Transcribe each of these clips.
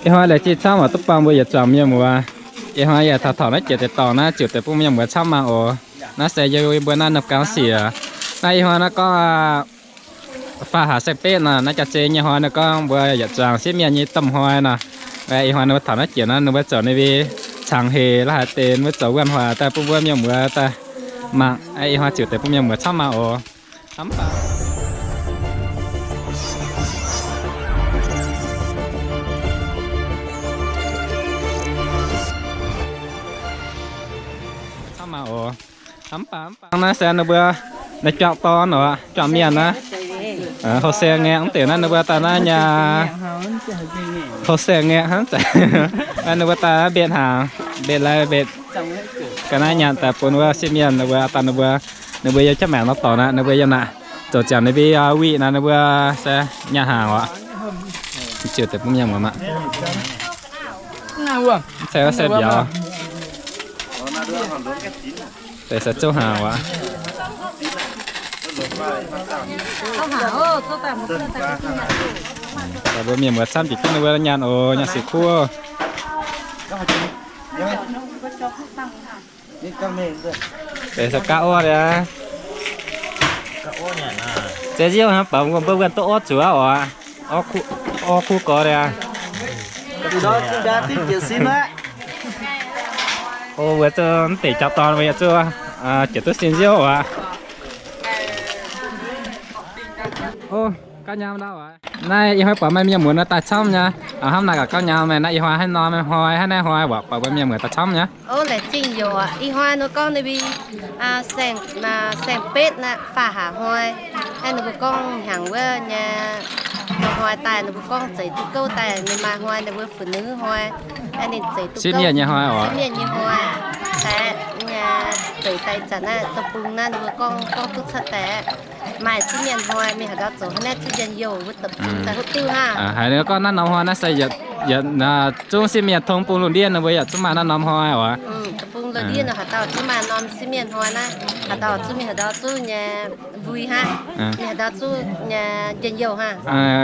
Ih hnoi laengz zingh camv oc, duqv buangh mbuo yietc zuangx mienh muoz. Ih hnoi yaac taux taux naaiv jiex deix dorngx naaiv ziouc deix bun mienh muoz camv mangc oc. Naaiv se yie mbuo naaiv norm gangv siec. Naaiv ih hnoi naaiv gorngv faah hlaax saeng-betv nor, naaiv jaax-zei nyei hnoi nor gorngv mbuo yietc zuangx sieqv mienh nyei domh hnoi nor. Ih hnoi ninh mbuo taux naaiv jiex nor, ninh mbuo zoux ninh mbuo cangx hec la'haaix deix, ninh mbuo zoux wuonh huaax daaih bun mbuo mienh muoz daaih mangc. Ih hnoi ziouc deix bun mienh muoz camv mangc oc. Camv mangc oc. Mv baac, mv baac naaiv se ninh mbuo naaiv juangc dorn oc, juangc mienh naaiv. Houh saeng ngaeqv mv deix naaiv ninh mbuo daaih naaiv nyei. Houh saeng ngaeqv hnangv, ninh mbuo daaih mbetc hnaangx, mbetc lai mbetc. Ga'naaiv nyanc daaih bun wuov sieqv mienh ninh mbuo daaih ninh mbuo, ninh mbuo yiem jaav maengc nor dorngx naaic, ninh mbuo yiem naaic zoux ziangx ninh mbuo wuic naaic, ninh mbuo se nyanc hnaangx oc. Ziouc deix bun mienh muoz mangc. Mv zeiz se mbiauz. Deix se zouv hnaangx oc. Mbuo mienh muoz camv jiex jienv ninh mbuo nyanc oc, nyanc sic kuv. Deix se gapv orv liuz. Zeiz nziouv hnangv, baac mbuo wuonh duqv orv zuqc oc. Orv kuv gorx liuz. O, mbuo zuqc mv deix jauv-dorn mbuo yaac zuqc jiex duqv sin nziouv oc. O, gauv nyaam ndau oc. Naaiv ih hnoi buatc meih mienh muoz nor daaih camv nyei. Hnamv naaic gaax gauv nyaam meih naaiv ih hnoi haaix norm hnoi, haaix naaiv hnoi buatc mbuo mienh muoz daaih camv nyei. O, laengz zingh yoc. Ih hnoi ninh gorngv ninh mbuo saeng-betv naaiv faah hlaax hnoi. Naaiv ninh mbuo gorngv hnyangx wuov nyei hnoi daaih, ninh mbuo gorngv zeix duqv gouv daaih, ninh maaih hnoi ninh mbuo funx nui hnoi. Ninh zeix duqv sieqv mienh nyei hnoi oc, sieqv mienh nyei hnoi. Daaih zeix daaih ih zanc naaiv deic-bung naaiv ninh mbuo gorngv, gorngv duqv cuotv daaih maaih sieqv mienh hnoi, mingh haaix ndau zoux haaix naaiv zuqv njien-youh wuov deic-bung daaih huv duqv hnangv. Haiz ninh gorngv naaiv norm hnoi naaiv se yietc zungv sieqv mienh tong bung lungh ndiev ninh mbuo yaac zuqv maaih naaiv norm hnoi oc. Deic-bung lungh ndiev nor haaix dauh zuqv maaih norm sieqv mienh hnoi naaiv, haaix dauh zuqv mingh haaix ndau zuqv nyei mbui hnangv, mingh haaix ndau zuqv njien-youh hnangv.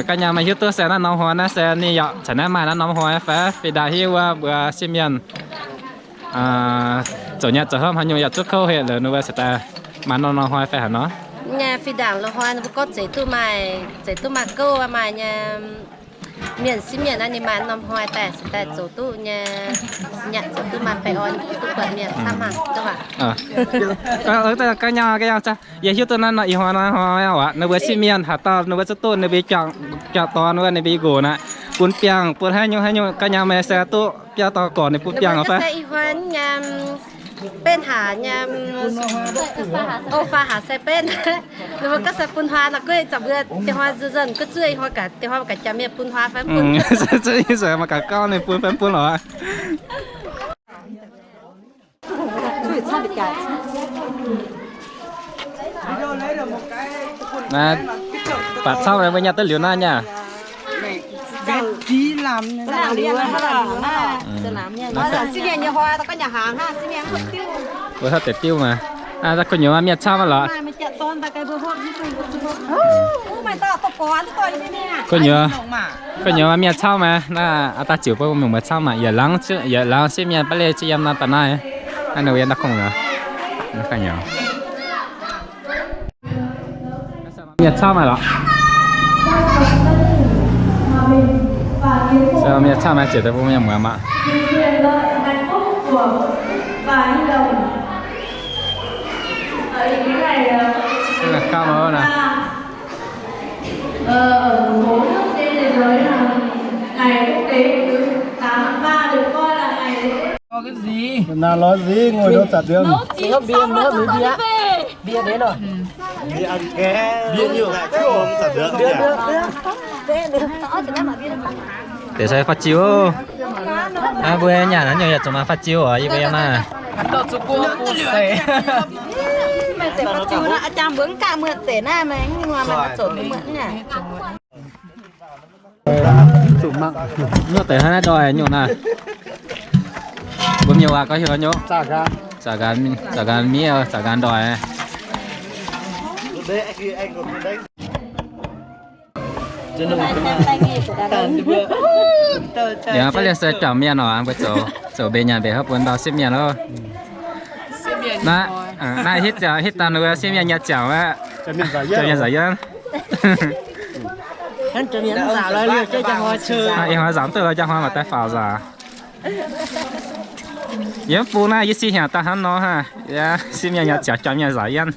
Ganh nyaam meih hiuv duqv se naaiv norm hnoi naaiv se ninh yaac caux naaiv maaih naaiv norm hnoi fai fih ndaangc hiuv wuov mbuo sieqv mienh zoux nyei zoux hopv haaix nyungc yaac zuqv kouv heh lorqc, ninh mbuo se daaih maaih norm norm hnoi fai haaix nor. Nyei fih ndaangc loz-hnoi ninh mbuo gorngv zeix duqv maaih, zeix duqv maaih gouv maaih nyei mienh sieqv mienh naaiv ninh maaih norm hnoi daaih se daaih zoux duqv nyei, nyanc zoux duqv maaih baengh orn duqv buatc mienh camv haic duqv aqv. Ganh nyaam, ganh nyaam, yie hiuv duqv naaiv nor ih hnoi nor hnoi oc, ninh mbuo sieqv mienh haaix dauh ninh mbuo zuqv duqv ninh mbuo juangc dorn wuov ninh mbuo nqox naaiv bun biangh bun haaix nyungc haaix nyungc ganh nyaam meih se duqv biauv dorh gorqv ninh bun biangh fai? Ih hnoi nyei betv haac nyei, o, faah haac se betv. Ninh mbuo gorngv se bun hnoi nor guei zaqc mbuo deix hnoi nzuonx guei zuov ih hnoi gaax deix hnoi gaax jaax mienh bun hnoi fai bun. Mv zeiz mv zeiz maiv gaax gorngv ninh bun fai bun lorqc. Naaiv baac camv mbuo nyanc duqv liuz naaiv nyei. Mbuo hopv deix diuv maah. Kuv nyuoz mienh camv lorqc. Kuv nyuoz, kuv nyuoz mienh camv maah. Naaiv aa daaih ziouc bun mienh muoz camv maah. Yietc laangz, yietc laangz sieqv mienh baav leih ziex yiem naaiv daaih naaiv. Naaiv ninh mbuo yiem naaiv kungx nor. Mienh camv maah lorqc. Se mienh camv maah, ziouc daaih bun mienh muoz maah. Camv maah naaiv. Naaiv lorz zingh ngồi đâu chả được. Deix sai faah ziu. Aa, mbuo nyanc naaiv nyungc yaac zuqc maaih faah ziu oc, yie mbuo yiem naaiv. Nyungc deix hnangv naaiv ndoih nyungc naaiv. Mbuo mienh waac gorngv heuc nyungc. Zaqc nqaan miev, zaqc nqaan ndoih. Yaac baav liuz se jangc mienh oc, mbuo zoux, zoux mbenc nyanc mbenc hopv bun ndau sieqv mienh loh. Naaiv, naaiv hitv dangh wuov sieqv mienh nyei ziangx aqv. Jangc mienh nzaaux yiem. Ih hnoi nzaaux duqv lorz jangx hnoi maaih daaih faaux nzaaux. Yiem bung naaiv yie si hnyangx daaih hnangv nor hnangv. Sieqv mienh nyei ziangx jangc mienh nzaaux yiem.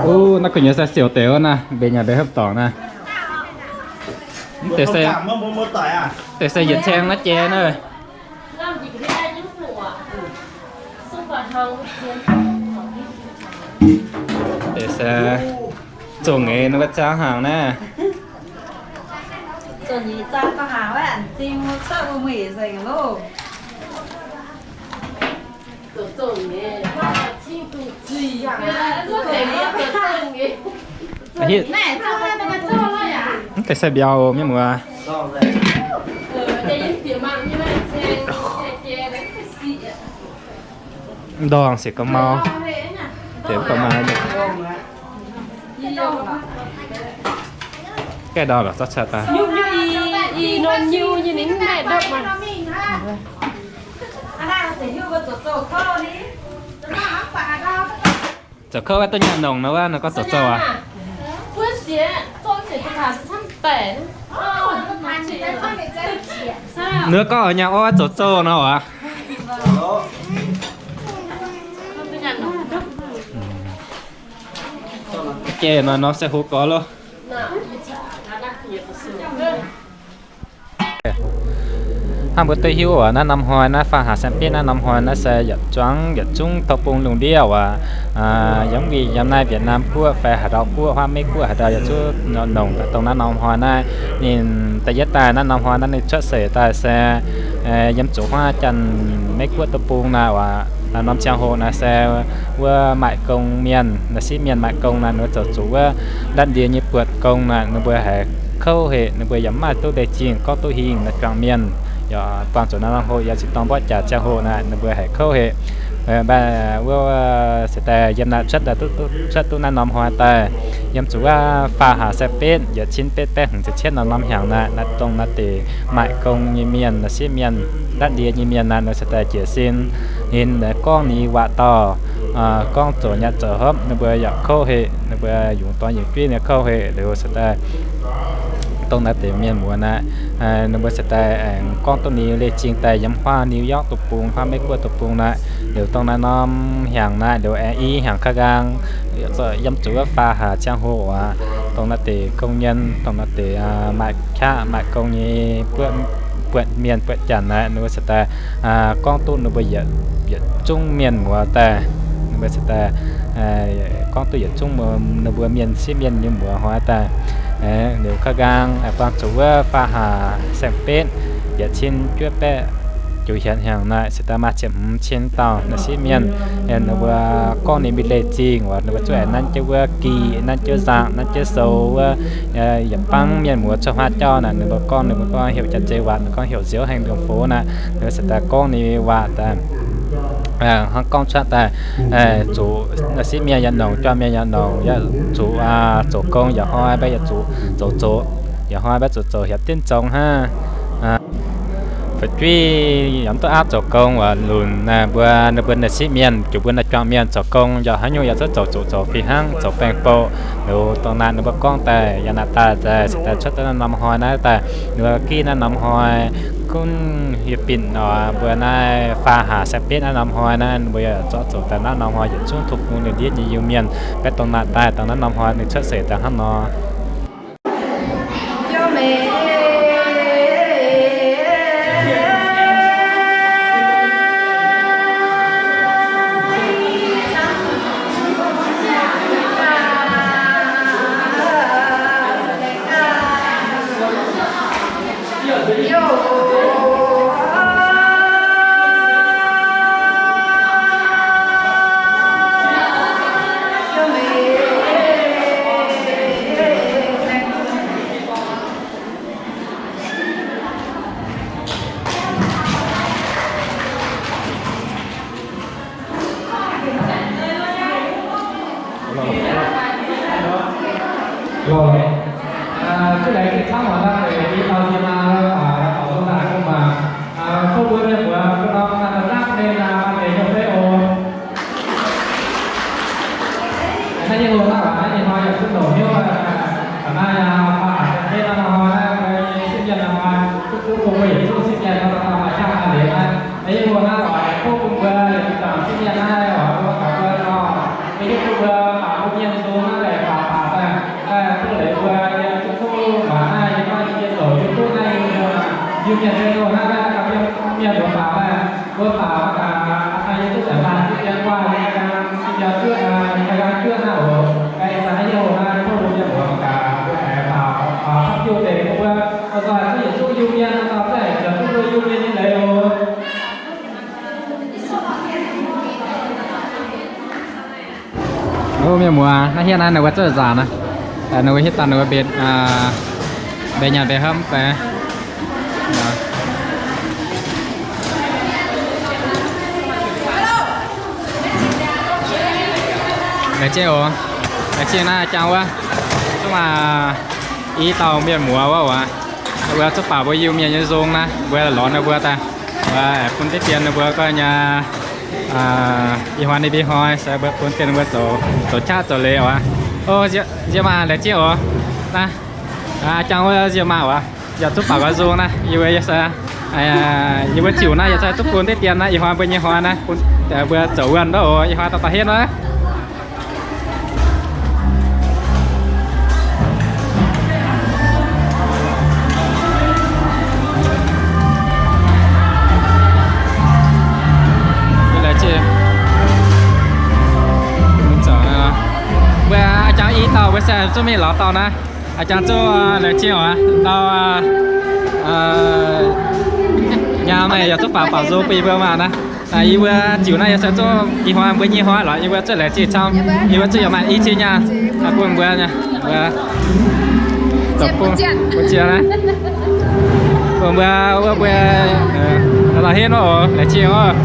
Naaiv gu'nyuoz se siouc deix wuov naaiv, mbenc nyanc mbenc hopv dorngc naaiv. Deix se, deix se yietc ceng naaiv jiex naaiv. Deix se zongh nyei wuov ziangh hnaangx naaiv. Mv deix se mbiauz mienh muoz. Ndorngc siec ga'mau, deix ga'mau. Gaeqv ndorngc lorqc, zorqv cuotv daaih. Zoux kouv wuov duqv nyanc nongc nor wuov, nor gorngv zoux zouh aqv. Nor gorngv oix nyanc orv zoux zouh nor aqv. Jiex nor nor se hlo gorx loh. Hnangv mbuo duqv hiuv oc, naaiv norm hnoi naaiv faam haac saeng-betv naaiv norm hnoi naaiv se yietc zungv yietc zungv dorh bung lungh ndiev oc. Yiem winh yiem naaiv Việt Nam guoqv fai haaix dauh guoqv, Hoa Meiv Guoqv haaix dauh yietc zungv nongc daaih dongh naaiv norm hnoi naaiv. Ninh da'yietv daaih naaiv norm hnoi naaiv ninh cuotv seix daaih se yiem zuqc huaav Janx Meiv Guoqv deic-bung naaiv oc, naaiv norm ziangh hoc naaiv se wuov maaic gong mienh, naaiv sieqv mienh maaic gong naaiv, ninh mbuo zoux zuqc wuov nda'ndiev nyei buonc gong naaiv, ninh mbuo haiz kouv heqc, ninh mbuo yaac mv maaih duqv leiz-zingh gorngv duqv hingh naaiv juangc mienh. Yaac buangh zuqc naaiv norm hoc yaac zinh dorngh mborqv jaax ziangh hoc naaiv, ninh mbuo haiz kouv heqc. Mv baac wuov se daaih yiem naaiv cuotv, cuotv duqv naaiv norm hnoi daaih, yiem zuqc wuov faam haac saeng-betv yietc cin betv baeqv hmz ziepc cietv norm norm hnyangx naaiv, naaiv dongh naaiv deix maaic gong nyei mienh, naaiv sieqv mienh, nda'ndiev nyei mienh naaiv, ninh se daaih jiez sin ninh gorngv ninh waac-dauh, gorngv zoux nyatv zoux hopv, ninh mbuo yaac kouv heqc, ninh mbuo yungz dorn yungz jueiv nyei kouv heqc liuz se daaih dongh naaiv deix mienh muoz naaiv, ninh mbuo se daaih aengx gorngv duqv ninh leiz-zingh daaih yiem huaav New York deic-bung, huaav Meiv Guoqv deic-bung naaiv. Liuz dongh naaiv norm hnyangx naaiv liuz aengx i hnyangx ka'nqaang yiem zuqc wuov faam haac ziangh hoc aqv, dongh naaiv deix gong nyien, dongh naaiv deix maaic qaqv maaic gong nyei buonc mienh buonc janx naaiv, ninh mbuo se daaih gorngv duqv ninh mbuo yietc zungv mienh muoz daaih, ninh mbuo se daaih gorngv duqv yietc zungv ninh mbuo mienh sieqv mienh nyei muoz hnoi daaih. Liuz ka'nqaang buangh zuqc wuov faam haac saeng-betv yietc cin juov baeqv juov hietc hnyangx naaiv se daaih maaih ziepc hmz cin dauh naaiv sieqv mienh, ninh mbuo gorngv ninh mbuo leiz-zingh oc, ninh mbuo zuqc aengx nanv jienv wuov gih, nanv jienv nzangc, nanv jienv sou wuov, yietc bangv mienh muoz cuotv huaav jauv naaiv, ninh mbuo gorngv, ninh mbuo gorngv heuc jaax-zei waac, ninh gorngv heuc nziouv heng đường phố naaiv, ninh mbuo se daaih gorngv ninh waac daaih hnangv gorngv cuotv daaih, zuqc naaiv sieqv mienh yaac nongc, juangc mienh yaac nongc, yaac zuqc zoux gong yaac hnoi mbaeqv, yaac zuqc zoux zoqc yaac hnoi mbaeqv, zuqc zoux hietc diuv zong hnangv. Fu'jueiv yaac mv duqv auv zoux gong oc, lunc naaiv mbuo, ninh mbuo naaiv sieqv mienh, juqc mbuo naaiv juangc mienh zoux gong yaac haaix nyungc yaac zuqc zoux zoqc zoux fih hnangv, zoux baengh-boqv. Liuz dongh naaiv ninh mbuo gorngv daaih yaac naaiv daaih, daaih se daaih cuotv duqv naaiv norm hnoi naaiv daaih, ninh mbuo gih naaiv norm hnoi gunv yie binc oc, mbuo naaiv faam haac saeng-betv naaiv norm hnoi naaiv, ninh mbuo yaac zorqv zoux daaih naaiv norm hnoi yietc zungv tov bung lungh ndiev nyei Iu-Mienh baeqv dongh naaiv daaih, dongh naaiv norm hnoi ninh cuotv seix daaih hnangv nor. Hnangv muonz naaiv deix i dauh ziex maaz, aa, taux zong naaic gu'nguaaz, aa, tov mbuo mienh muoz bun norm naaiv daaih naaiv deix nyei fei oc. Naaiv yie loz naaiv waac naaiv ih hnoi yaac duqv longc hnyouv, aa, naaiv yaac baac a'hneiv naaiv hnoi naaiv, sipv mienh hnoi, duqv duqv bun mbuo yietc zungv sipv mienh hnoi, maaih qaqv maaih leiz naaiv. Naaiv yie loz naaiv waac yaac tov bun mbuo yietc zungv sipv mienh naaiv oc, mbuo gaax mbuo nor, mbuo hiuv duqv mbuo baac mbuo mienh nzung naaiv deix baac baac daaih, daaih duqv leiz mbuo yie duqv duqv maac naaiv yie gorngv yie zoux hiuv duqv naaiv yie mienh, yie mienh se loz naaiv naaiv ganh mienh mbuo baac daaih. Mbuo baac gaax, yie duqv daaih maaih duqv dien guaaih, yie ganh yie zuqv, yie ganh zuqv naaiv oc. Ih zanc naaiv yie loz naaiv tov mbuo mienh muoz gaax, mbuo aengx baaux, baaux camv jiu deix mbuo, mbuo nzoih zuqv yietc zungv Iu-Mienh, nzoih zuqc haiz zoux duqv mbuo Iu-Mienh nyei leiz oc. Ov, mienh muoz, naaiv hietv naaiv ninh mbuo zuqc nzaanc naaiv. Ninh mbuo hietv daaih ninh mbuo mbenc, mbenc nyanc mbenc hopv deix. Laengz zingh oc. Laengz zingh naaiv jangx wuov, zuqc maaih i dauh mienh muoz wuov, wuov zuqc baaux mbuo Iu-Mienh nyei nzung naaiv, mbuo lorz ninh mbuo daaih, bun diqv dien ninh mbuo gorngv nyei, ih hnoi ninh mbuo ih hnoi se mbuo bun dien ninh mbuo zoux qaqv zoux leiz oc. O, nziex maaih laengz zingh oc. Naaiv, jangx wuov nziex maaih oc. Yaac zuqc baaux gaux nzung naaiv, yie mbuo, yie mbuo ziux naaiv yaac se duqv bun diqv dien naaiv, ih hnoi mbuo nyei hnoi naaiv, bun mbuo zoux wuonh wuov oc, ih hnoi dauh dauh henv wuov. Mbuo jangx i dauh, mbuo se zuqc mingh lorz dauh naaiv. Aa, jangx zuqc laengz zingh oc, dauh nyaam meih yaac zuqc faaux faaux nzung bun yie mbuo maah naaiv. Yie mbuo ziux naaiv yaac se zuqc ih hnoi mbuo nyei hnoi lorqc, yie mbuo zuqc laengz zingh camv, yie mbuo zuqc yaac maaih i cin nyaanh bun mbuo, mbuo zoux bun mbuo ziex naaiv, bun mbuo wuov mbuo lorz henv wuov oc, laengz zingh oc.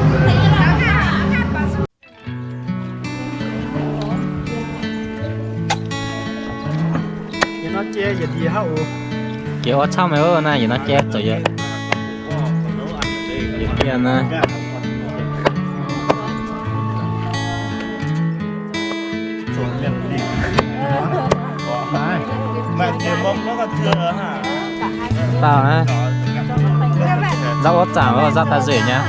Jiex orv camv nyei, naaiv yietc norm jai zoux yie, yie bienh naaiv. Dauh naaiv nzauv orv zaangc, nzauv daaih nzueic nyei.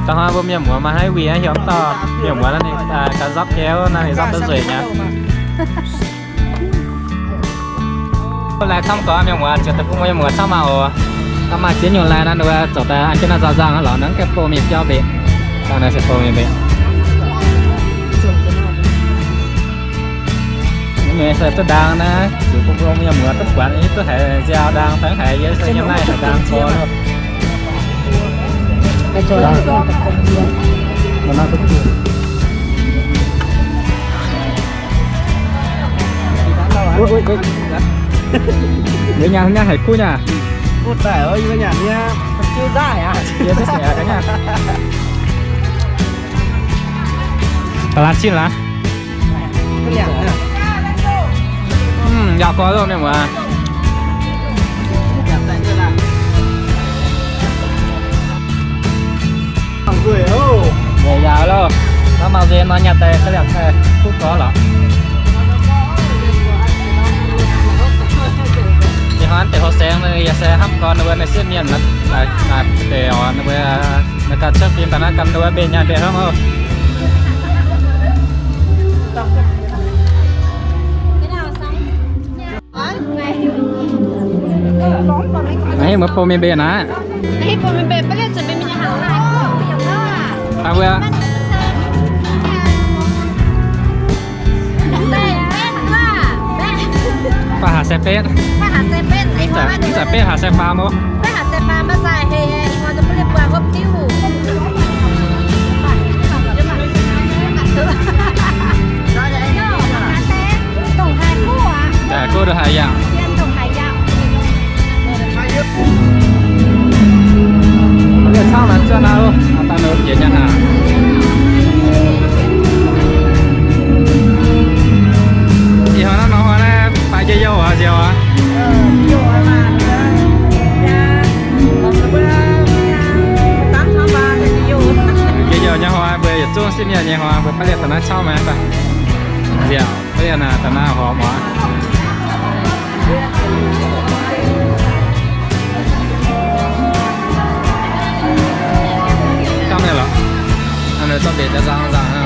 Da'hnoi mbuo mienh muoz maaih haaix wih heuc mv dauh mienh muoz naaiv ninh ganh nzapv jauv naaiv ninh nzapv duqv nzueic nyei. Laih camv gorx mienh muoz, ziouc daaih bun mbuo mienh muoz camv maah oc. Da'maah ziex nyungc laih naaiv, ninh mbuo zoux daaih an jienv naaiv nzauh nzangh aqv lorqc, naaiv gaengh bouh mingh biauv mbenc. Dangh naaiv se bouh mingh mbenc. Mienh se duqv ndaang naaiv, ziouc bun mbuo mienh muoz duqv buatc, duqv haiz nziaaux ndaang, fai haiz yie se yiem naaiv haiz ndaang gorx. Yie nyanc haaix nyungc haiz kuv nyei? Kuv daic, yie nyanc nyei. Jiu zaaih aqv. Yie duqv seix ga'nyaah. Ba'laqc cin laaix. Yaac gorx loh mienh muoz. Nzueic oc. Nzueic yaac loh. Naaiv maaih nzengc nor nyanc daaih ga'liemh daaih kuv gorx lorqc. Ih hnoi deix houh saeng yaac se hnamv gorn ninh mbuo naaiv sieqv mienh deix oc, ninh mbuo naaiv ganh cuotv fim daaih naaiv ganh ninh mbuo mbenc nyanc mbenc hopv oc. Naaiv mbuo bouh mingh mbenc aqv. Mbuo faah haaix se betv, mv zeiz betv haaix se faam oc. Daaih go daaih haaix yangh. Liouh cangv naaiv zuov naaiv oc, daaih nor jiex nyei hnangv. Mbuo yietc zungv sipv mienh nyei hnoi, mbuo baav lienh da'naaiv camv maiv daaih. Nziaauc baav lienh naaic, da'naaiv horpc muangx. Camv nyei lorqc. Hnangv nor zorqv mbenc daaih nzangc nzangc.